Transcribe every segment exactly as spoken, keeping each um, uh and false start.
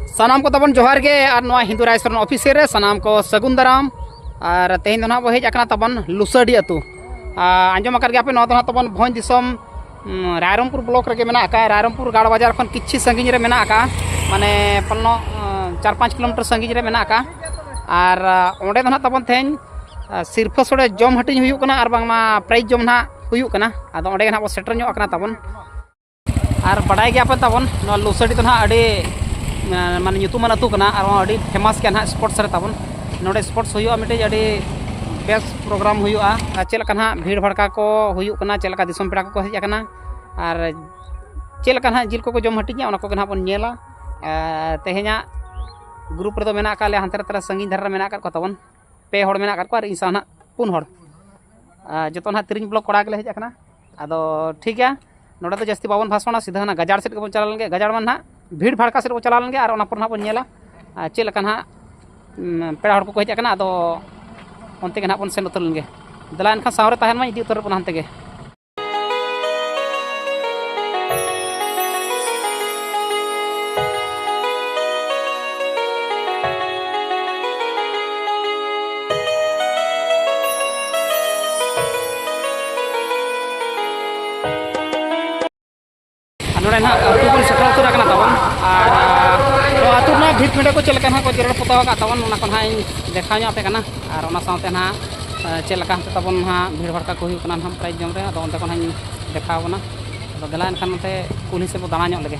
ᱥᱟᱱᱟᱢ ᱠᱚ ᱛᱟᱵᱚᱱ ᱡᱚᱦᱟᱨ ᱜᱮ, ᱟᱨ ᱱᱚᱣᱟ ᱦᱤᱱᱫᱩ ᱨᱟᱭ ᱥᱚᱨᱮᱱ ᱚᱯᱷᱤᱥᱤᱭᱟᱞ ᱨᱮ ᱥᱟᱱᱟᱢ ᱠᱚ ᱥᱟᱹᱜᱩᱱ ᱫᱟᱨᱟᱢ᱾ ᱟᱨ ᱛᱮᱦᱮᱧ ᱫᱚ ᱱᱟᱦᱟᱜ ᱵᱚ ᱦᱮᱡ ᱟᱠᱟᱱᱟ ᱛᱟᱵᱚᱱ ᱞᱩᱥᱟᱹᱰᱤ ᱟᱹᱛᱩ᱾ ᱟᱨ ᱟᱸᱡᱚᱢ ᱟᱠᱟᱫ ᱜᱮᱭᱟ ᱯᱮ, ᱱᱚᱣᱟ ᱫᱚ ᱱᱟᱦᱟᱜ ᱛᱟᱵᱚᱱ ᱵᱷᱚᱸᱡᱽ ᱫᱤᱥᱚᱢ, ᱩᱢ, ᱨᱟᱭᱨᱚᱝᱯᱩᱨ ᱵᱞᱚᱠ ᱨᱮᱜᱮ ᱢᱮᱱᱟᱜ ᱟᱠᱟᱫᱼᱟ᱾ ᱨᱟᱭᱨᱚᱝᱯᱩᱨ ᱜᱟᱲ ᱵᱟᱡᱟᱨ ᱠᱷᱚᱱ ᱠᱤᱪᱷᱤ ᱥᱟᱺᱜᱤᱧ ᱨᱮ ᱢᱮᱱᱟᱜ ᱟᱠᱟᱫᱼᱟ, ᱢᱟᱱᱮ ᱯᱟᱞᱮᱱᱚᱜ, ᱩᱢ, ᱪᱟᱨ ᱯᱟᱸᱪ ᱠᱤᱞᱳᱢᱤᱴᱟᱨ ᱥᱟᱺᱜᱤᱧ ᱨᱮ ᱢᱮᱱᱟᱜ ᱟᱠᱟᱫᱼᱟ᱾ ᱟᱨ, ᱟ, ᱚᱸᱰᱮ ᱫᱚ ᱱᱟᱦᱟᱜ ᱛᱟᱵᱚᱱ ᱛᱮᱦᱮᱧ, ᱟ, ᱥᱤᱨᱯᱷᱟᱹ ᱥᱚᱲᱮ ᱡᱚᱢ ᱦᱟᱹᱴᱤᱧ ᱦᱩᱭᱩᱜ ᱠᱟᱱᱟ ᱟᱨ ᱵᱟᱝᱢᱟ ᱯᱨᱟᱭᱤᱡᱽ ᱡᱚᱢ ᱱᱟᱦᱟᱜ ᱦᱩᱭᱩᱜ ᱠᱟᱱᱟ᱾ ᱟᱫᱚ ᱚᱸᱰᱮ ᱜᱮ ᱱᱟᱦᱟᱜ ᱵᱚᱱ ᱥᱮᱴᱮᱨ ᱧᱚᱜ ᱟᱠᱟᱱᱟ ᱛᱟᱵᱚᱱ᱾ ᱟᱨ ᱵᱟᱰᱟᱭ ᱜᱮᱭᱟ ᱯᱮ ᱛᱟᱵᱚᱱ, ᱱᱚᱣᱟ ᱞᱩᱥᱟᱹᱰᱤ ᱫᱚ ᱱᱟᱦᱟᱜ ᱟᱹᱰᱤ, ᱢᱟᱱᱮ, ᱧᱩᱛᱩᱢᱟᱱ ᱟᱹᱛᱩ ᱠᱟᱱᱟ ᱟᱨ ᱦᱚᱸ ᱟᱹᱰᱤ ᱯᱷᱮᱢᱟᱥ ᱜᱮᱭᱟ ᱱᱟᱦᱟᱜ ᱥᱯᱳᱨᱴᱥ ᱨᱮ ᱛᱟᱵᱚᱱ᱾ ᱱᱚᱰᱮ ᱥᱯᱳᱨᱴᱥ ᱦᱩᱭᱩᱜᱼᱟ, ᱢᱤᱫᱴᱤᱡ ᱟᱹᱰᱤ ᱵᱮᱥ ᱯᱨᱳᱜᱨᱟᱢ ᱦᱩᱭᱩᱜᱼᱟ᱾ ᱟᱨ ᱪᱮᱫ ᱞᱮᱠᱟ ᱱᱟᱦᱟᱜ ᱵᱷᱤᱲ ᱵᱷᱟᱲᱠᱟ ᱠᱚ ᱦᱩᱭᱩᱜ ᱠᱟᱱᱟ, ᱪᱮᱫ ᱞᱮᱠᱟ ᱫᱤᱥᱚᱢ ᱯᱮᱲᱟ ᱠᱚᱠᱚ ᱦᱮᱡ ᱟᱠᱟᱱᱟ, ᱟᱨ ᱪᱮᱫ ᱞᱮᱠᱟ ᱱᱟᱦᱟᱜ ᱡᱤᱞ ᱠᱚᱠᱚ ᱡᱚᱢ ᱦᱟᱹᱴᱤᱧᱟ, ᱚᱱᱟ ᱠᱚᱜᱮ ᱱᱟᱦᱟᱜ ᱵᱚᱱ ᱧᱮᱞᱟ᱾ ᱟᱨ ᱛᱮᱦᱮᱧᱟᱜ ᱜᱨᱩᱯ ᱨᱮᱫᱚ ᱢᱮᱱᱟᱜ ᱟᱠᱟᱫ ᱞᱮᱭᱟ, ᱦᱟᱱᱛᱮ ᱨᱮ ᱛᱟᱨᱟ ᱥᱟᱺᱜᱤᱧ ᱫᱷᱟᱨᱟ ᱨᱮ ᱢᱮᱱᱟᱜ ᱟᱠᱟᱫ ᱠᱚᱣᱟ ᱛᱟᱵᱚᱱ, ᱯᱮ ᱦᱚᱲ ᱢᱮᱱᱟᱜ ᱟᱠᱟᱫ ᱠᱚᱣᱟ ᱟᱨ ᱤᱧ ᱥᱟᱶ ᱱᱟᱦᱟᱜ ᱯᱩᱱ ᱦᱚᱲ᱾ ᱟᱨ ᱡᱚᱛᱚ ᱱᱟᱦᱟᱜ ᱛᱤᱨᱤᱧ ᱵᱞᱚᱠ ᱠᱚᱲᱟ ᱜᱮᱞᱮ ᱦᱮᱡ ᱟᱠᱟᱱᱟ᱾ ᱟᱫᱚ ᱴᱷᱤᱠ ᱜᱮᱭᱟ, ᱱᱚᱰᱮ ᱫᱚ ᱡᱟᱹᱥᱛᱤ ᱵᱟᱵᱚᱱ ᱵᱷᱟᱥᱚᱱᱟ, ᱥᱤᱫᱷᱟᱹ ᱦᱟᱱᱟ ᱜᱟᱡᱟᱲ ᱥᱮᱫ ᱜᱮᱵᱚᱱ ᱪᱟᱞᱟᱣ ᱞᱮᱱᱜᱮ᱾ ᱜᱟᱡᱟᱲ ᱢᱟ ᱱᱟᱦᱟᱜ ᱵᱷᱤᱲ ᱵᱷᱟᱲᱠᱟ ᱥᱮᱫ ᱵᱚᱱ ᱪᱟᱞᱟᱣ ᱞᱮᱱᱜᱮ ᱟᱨ ᱚᱱᱟ ᱯᱚᱨᱮ ᱱᱟᱦᱟᱜ ᱵᱚᱱ ᱧᱮᱞᱟ, ᱟᱨ ᱪᱮᱫ ᱞᱮᱠᱟ ᱱᱟᱦᱟᱜ, ᱩᱢ, ᱯᱮᱲᱟ ᱦᱚᱲ ᱠᱚᱠᱚ ᱦᱮᱡ ᱟᱠᱟᱱᱟ᱾ ᱟᱫᱚ ᱚᱱᱛᱮ ᱜᱮ ᱱᱟᱦᱟᱜ ᱵᱚᱱ ᱥᱮᱱ ᱩᱛᱟᱹᱨ ᱞᱮᱱᱜᱮ᱾ ᱫᱮᱞᱟ ᱮᱱᱠᱷᱟᱱ ᱥᱟᱶ ᱨᱮ ᱛᱟᱦᱮᱱ ᱢᱟ, ᱤᱫᱤ ᱩᱛᱟᱹᱨ ᱵᱚᱱᱟ ᱦᱟᱱᱛᱮ ᱜᱮ᱾ ᱟᱨ ᱱᱚᱰᱮ ᱱᱟᱦᱟᱜ ᱟᱹᱛᱩ ᱵᱚᱱ ᱥᱮᱴᱮᱨ ᱩᱛᱟᱹᱨ ᱟᱠᱟᱱᱟ ᱛᱟᱵᱚᱱ᱾ ᱟᱨ ᱱᱚᱣᱟ ᱟᱹᱛᱩ ᱨᱮᱱᱟᱜ ᱵᱷᱤᱛ ᱯᱤᱸᱰᱟᱹ ᱠᱚ ᱪᱮᱫ ᱞᱮᱠᱟ ᱱᱟᱦᱟᱜ ᱠᱚ ᱡᱮᱨᱮᱲ ᱯᱚᱛᱟᱣ ᱟᱠᱟᱫ ᱛᱟᱵᱚᱱ, ᱚᱱᱟ ᱠᱚ ᱱᱟᱦᱟᱜ ᱤᱧ ᱫᱮᱠᱷᱟᱣ ᱧᱚᱜ ᱟᱯᱮ ᱠᱟᱱᱟ᱾ ᱟᱨ ᱚᱱᱟ ᱥᱟᱶᱛᱮ ᱱᱟᱦᱟᱜ, ᱮ, ᱪᱮᱫ ᱞᱮᱠᱟ ᱦᱟᱱᱛᱮ ᱛᱟᱵᱚᱱ ᱱᱟᱦᱟᱜ ᱵᱷᱤᱲ ᱵᱷᱟᱲᱠᱟ ᱠᱚ ᱦᱩᱭᱩᱜ ᱠᱟᱱᱟ ᱱᱟᱦᱟᱜ ᱯᱨᱟᱭᱤᱡᱽ ᱡᱚᱢ ᱨᱮ, ᱟᱫᱚ ᱚᱱᱛᱮ ᱠᱷᱚᱱ ᱦᱟᱸᱜ ᱤᱧ ᱫᱮᱠᱷᱟᱣ ᱟᱵᱚᱱᱟ᱾ ᱟᱫᱚ ᱫᱮᱞᱟ ᱮᱱᱠᱷᱟᱱ ᱱᱚᱛᱮ ᱠᱩᱞᱦᱤ ᱥᱮᱫ ᱵᱚ ᱫᱟᱬᱟ ᱧᱚᱜ ᱞᱮᱜᱮ᱾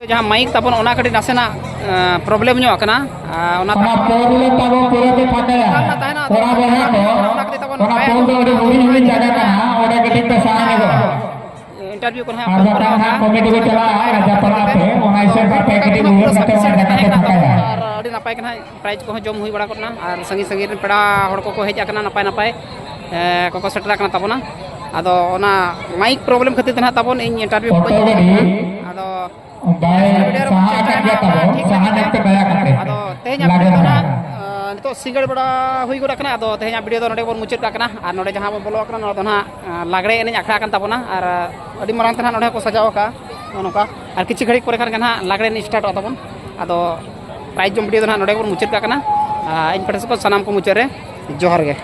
ᱡᱟᱦᱟᱸ ᱢᱟᱭᱤᱠ ᱛᱟᱵᱚᱱ, ᱚᱱᱟ ᱠᱟᱹᱴᱤᱡ ᱱᱟᱥᱮᱱᱟᱜ ᱯᱨᱚᱵᱞᱮᱢ ᱧᱚᱜ ᱟᱠᱟᱱᱟ᱾ ᱟᱨ ᱚᱱᱟ ᱚᱱᱟ ᱯᱳᱞ ᱨᱮ ᱛᱟᱵᱚ ᱯᱩᱨᱟᱹ ᱜᱮ ᱯᱷᱟᱸᱠᱟᱭᱟ᱾ ᱚᱱᱟ ᱛᱟᱦᱮᱱᱟ, ᱠᱚᱲᱟ ᱵᱚᱭᱦᱟ ᱠᱚ, ᱚᱱᱟ ᱠᱟᱹᱴᱤᱡ ᱛᱟᱵᱚᱱ ᱚᱱᱟ ᱯᱳᱞ ᱫᱚ ᱟᱹᱰᱤ ᱦᱩᱰᱤᱧ ᱦᱩᱰᱤᱧ ᱡᱟᱭᱜᱟ ᱠᱟᱱᱟ, ᱚᱸᱰᱮ ᱠᱟᱹᱴᱤᱡ ᱯᱮ ᱥᱟᱦᱟ ᱧᱚᱜᱚᱜᱼᱟ᱾ ᱤᱱᱴᱟᱨᱵᱷᱤᱭᱩ ᱠᱚ ᱱᱟᱦᱟᱜ ᱟᱨ ᱵᱟᱠᱷᱟᱱ ᱦᱟᱸᱜ ᱠᱚᱢᱤᱴᱤ ᱠᱚ ᱪᱟᱞᱟᱜᱼᱟ ᱨᱟᱡᱟ ᱯᱟᱲᱟ ᱛᱮ, ᱚᱱᱟ ᱦᱤᱥᱟᱹᱵ ᱟᱯᱮ ᱠᱟᱹᱴᱤᱡ ᱨᱩᱣᱟᱹᱲ ᱠᱟᱛᱮ ᱚᱱᱟ ᱡᱟᱭᱜᱟ ᱯᱮ ᱯᱷᱟᱸᱠᱟᱭᱟ᱾ ᱟᱨ ᱟᱹᱰᱤ ᱱᱟᱯᱟᱭ ᱜᱮ ᱱᱟᱦᱟᱜ ᱯᱨᱟᱭᱤᱡᱽ ᱠᱚᱦᱚᱸ ᱡᱚᱢ ᱦᱩᱭ ᱵᱟᱲᱟ ᱜᱚᱫ ᱮᱱᱟ ᱟᱨ ᱥᱟᱺᱜᱤᱧ ᱥᱟᱺᱜᱤᱧ ᱨᱮᱱ ᱯᱮᱲᱟ ᱦᱚᱲ ᱠᱚᱠᱚ ᱦᱮᱡ ᱟᱠᱟᱱᱟ, ᱱᱟᱯᱟᱭ ᱱᱟᱯᱟᱭ ᱮ, ᱠᱚᱠᱚ ᱥᱮᱴᱮᱨ ᱟᱠᱟᱱᱟ ᱛᱟᱵᱚᱱᱟ᱾ ᱟᱫᱚ ᱚᱱᱟ ᱢᱟᱭᱤᱠ ᱯᱨᱚᱵᱞᱮᱢ ᱠᱷᱟᱹᱛᱤᱨ ᱛᱮ ᱱᱟᱦᱟᱜ ᱛᱟᱵᱚᱱ ᱤᱧ ᱤᱱᱴᱟᱨᱵᱷᱤᱭᱩ ᱠᱚ ᱵᱟᱹᱧ ᱚᱴᱚ ᱜᱟᱹᱰᱤ ᱟᱫᱚ ᱵᱟᱭ ᱥᱟᱦᱟ ᱟᱠᱟᱫ ᱜᱮᱭᱟ ᱛᱟᱵᱚᱱ, ᱥᱟᱦᱟ ᱧᱚᱜ ᱯᱮ ᱫᱟᱭᱟ ᱠᱟᱛᱮ᱾ ᱟᱫᱚ ᱛᱮᱦᱮᱧᱟᱜ ᱞᱟᱜᱮ ᱵᱷᱤᱰᱤᱭᱳ ᱫᱚ ᱫᱷᱟᱨᱟ᱾ ᱱᱟᱦᱟᱜ, ᱮ, ᱱᱤᱛᱚᱜ ᱥᱤᱸᱜᱟᱹᱲ ᱵᱮᱲᱟ ᱦᱩᱭ ᱜᱚᱫ ᱟᱠᱟᱱᱟ᱾ ᱟᱫᱚ ᱛᱮᱦᱮᱧᱟᱜ ᱵᱷᱤᱰᱤᱭᱳ ᱫᱚ ᱱᱚᱰᱮ ᱜᱮᱵᱚᱱ ᱢᱩᱪᱟᱹᱫ ᱠᱟᱜ ᱠᱟᱱᱟ᱾ ᱟᱨ ᱱᱚᱰᱮ ᱡᱟᱦᱟᱸ ᱵᱚᱱ ᱵᱚᱞᱚ ᱟᱠᱟᱱᱟ, ᱱᱚᱣᱟ ᱫᱚ ᱱᱟᱦᱟᱜ, ᱮ, ᱞᱟᱜᱽᱲᱮ ᱮᱱᱮᱡ ᱟᱠᱷᱲᱟ ᱠᱟᱱ ᱛᱟᱵᱚᱱᱟ᱾ ᱟᱨ, ᱮ, ᱟᱹᱰᱤ ᱢᱟᱨᱟᱝ ᱛᱮ ᱱᱟᱦᱟᱜ ᱱᱚᱰᱮ ᱦᱚᱸᱠᱚ ᱥᱟᱡᱟᱣ ᱟᱠᱟᱫᱼᱟ, ᱱᱚᱜᱼᱚ ᱱᱚᱝᱠᱟ᱾ ᱟᱨ ᱠᱤᱪᱷᱩ ᱜᱷᱟᱹᱲᱤᱡ ᱯᱚᱨᱮ ᱠᱷᱟᱱ ᱜᱮ ᱱᱟᱦᱟᱜ ᱞᱟᱜᱽᱲᱮ ᱮᱱᱮᱡ ᱥᱴᱟᱨᱴᱚᱜᱼᱟ ᱛᱟᱵᱚᱱ᱾ ᱟᱫᱚ ᱯᱨᱟᱭᱤᱡᱽ ᱡᱚᱢ ᱵᱷᱤᱰᱤᱭᱳ ᱫᱚ ᱱᱟᱦᱟᱜ ᱱᱚᱰᱮ ᱜᱮᱵᱚᱱ ᱢᱩᱪᱟᱹᱫ ᱠᱟᱜ ᱠᱟᱱᱟ᱾ ᱟᱨ ᱤᱧ ᱯᱟᱦᱴᱟ ᱥᱮᱫ ᱠᱷᱚᱱ ᱥᱟᱱᱟᱢ ᱠᱚ ᱢᱩᱪᱟᱹᱫ ᱨᱮ ᱡᱚᱦᱟᱨ ᱜᱮ᱾